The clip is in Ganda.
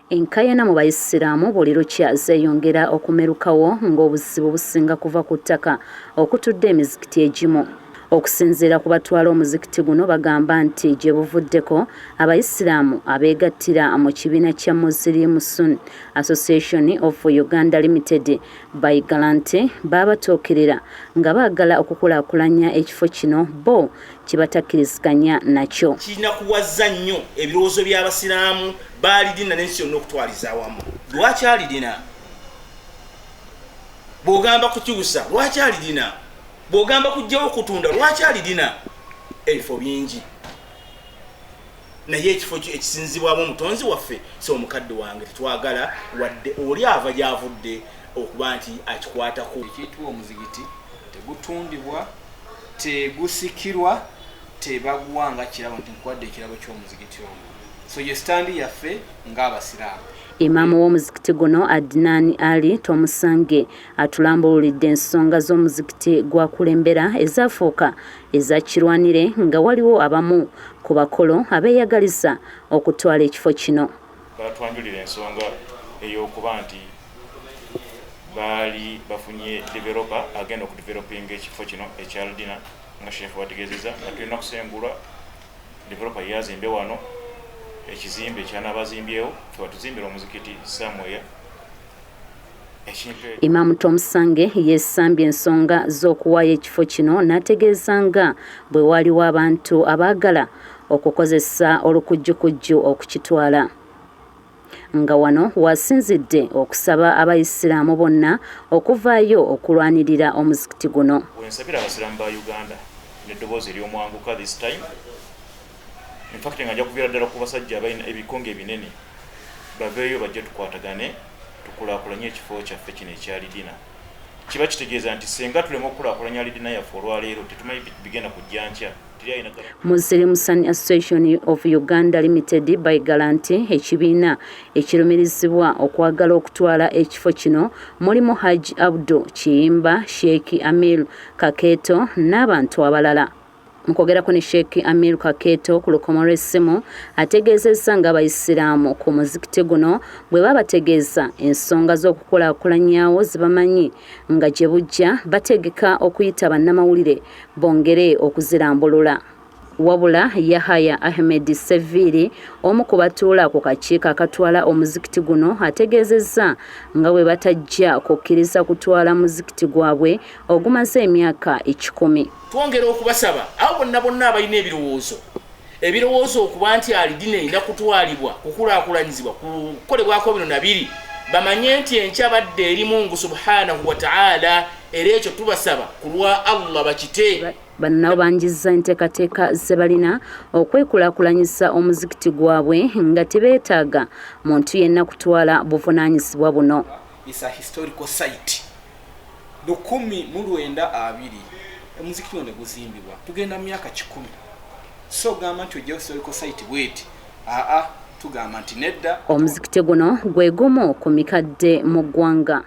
Enkaayana mu Bayisiraamu buli lukya zeeyongera okumerukawo ng'obuzibu businga kuva ku ttaka okutudde emizikiti egimu. Okusinziira ku batwala omuzikiti guno bagamba nti gye buvuddeko Abayisiraamu abeegattira mu kibiina kya Muslim Sun Association of Uganda Limited by Guarantee baabatuukirira nga baagala okukulaakulanya ekifo kino bo kye batakkiriziganya nakyo. Kinakuwazza nnyo ebirowoozo by'Abasiraamu ba Alidina n'ensi yonna okutwaliza awamu. Lwaki Alidina? Bw'ogamba kukyusa, lwaki Alidina? Bw'ogamba kuggyawo kutunda, lwaki Alidina? Ebifo bingi, naye ekifo ekisinzibwamu Omutonzi waffe si omukadde wange tetwagala wadde oli ava gy'avudde okuba nti akikwatako. Ekiyitibwa omuzigiti tegutundibwa, tegusikirwa, tebaguwa nga kirabo nti nkuwadde ekirabo ky'omuzigiti ogwo. So ye stand yaffe ng'Abasiraamu. Imam w'omuzikiti guno Adnan Ali Tomusange atulambululidde ensonga z'omuzikiti gw'akulembera ezaafuuka eza kirwanire nga waliwo abamu ku bakolo abeeyagaliza okutwala ekifo kino. Baatwanjulira ensonga ey'okuba nti baali bafunye developer agenda okudevelopinga ekifo kino ekya Aldina nga Sheikh bwategeezezza nga tulina kusengulwa developer ye azimbe wano ekizimbe kyanaaba azimbyewo ffe batuzimbire omuzikiti somewhere. Ekintu ekyo. Imam Tomusange yeesambye ensonga z'okuwaayo ekifo kino n'ategeeza nga bwe waaliwo abantu abaagala okukozesa olukujjukujju okukitwala. Nga wano w'asinzidde okusaba Abayisiraamu bonna okuvaayo okulwanirira omuzikiti guno. Wensabira Abasiraamu ba Uganda n'eddoboozi ery'omwanguka this time, in fact nga nja kuviira ddala ku basajja abalina ebikonge ebinene baveeyo bajje tukwatagane tukulaakulanye ekifo kyaffe kino ekya Lidina. Kiba kitegeeza nti singa tulema okukulaakulanya Lidina yaffe olwaleero tetumanyi bigenda kujja nkya. Muslim Sun Association of Uganda Limited by Guarantee, ekibiina ekirumirizibwa okwagala okutwala ekifo kino mulimu Hajji Abdu Kiyimba, Sheikh Amir Kakeeto n'abantu abalala. Mu kwogerako ne Sheikh Amir Kakeeto ku lukomo lw'essimu ategeezezza ng'Abayisiraamu ku muzikiti guno bwe babategeeza ensonga z'okukulaakulanyaawo ze bamanyi nga gye bujja bategeka okuyita bannamawulire bongere okuzirambulula. Wabula Yahaya Ahmed Sseviiri omu ku batuula ku kakiiko akatwala omuzikiti guno ategeezezza nga bwe batajja kukkiriza kutwala muzikiti gwabwe ogumaze emyaka 100. Twongera okubasaba abo bonna bonna abalina ebirowoozo ebirowooza okuba nti Alidina erina kutwalibwa, kukulaakulanyizibwa, kukolebwako bino na biri, bamanye nti enkya badda eri Mungu subhanahu wa ta'ala, era ekyo tubasaba ku lwa Allah bakite. Bano nabo banjizza enteekateeka ze balina okwekulaakulanyisa omuzikiti gwabwe nga tebeetaaga muntu yenna kutwala buvunaanyizibwa buno. It's a historical site. 1920 omuzikiti guno ne guzimbibwa, tugenda mu myaka 100. So ogamba nti ojjayo historical site bweti? Aa, tugamba nti nedda. Omuzikiti guno gwe gumu ku mikadde mu ggwanga.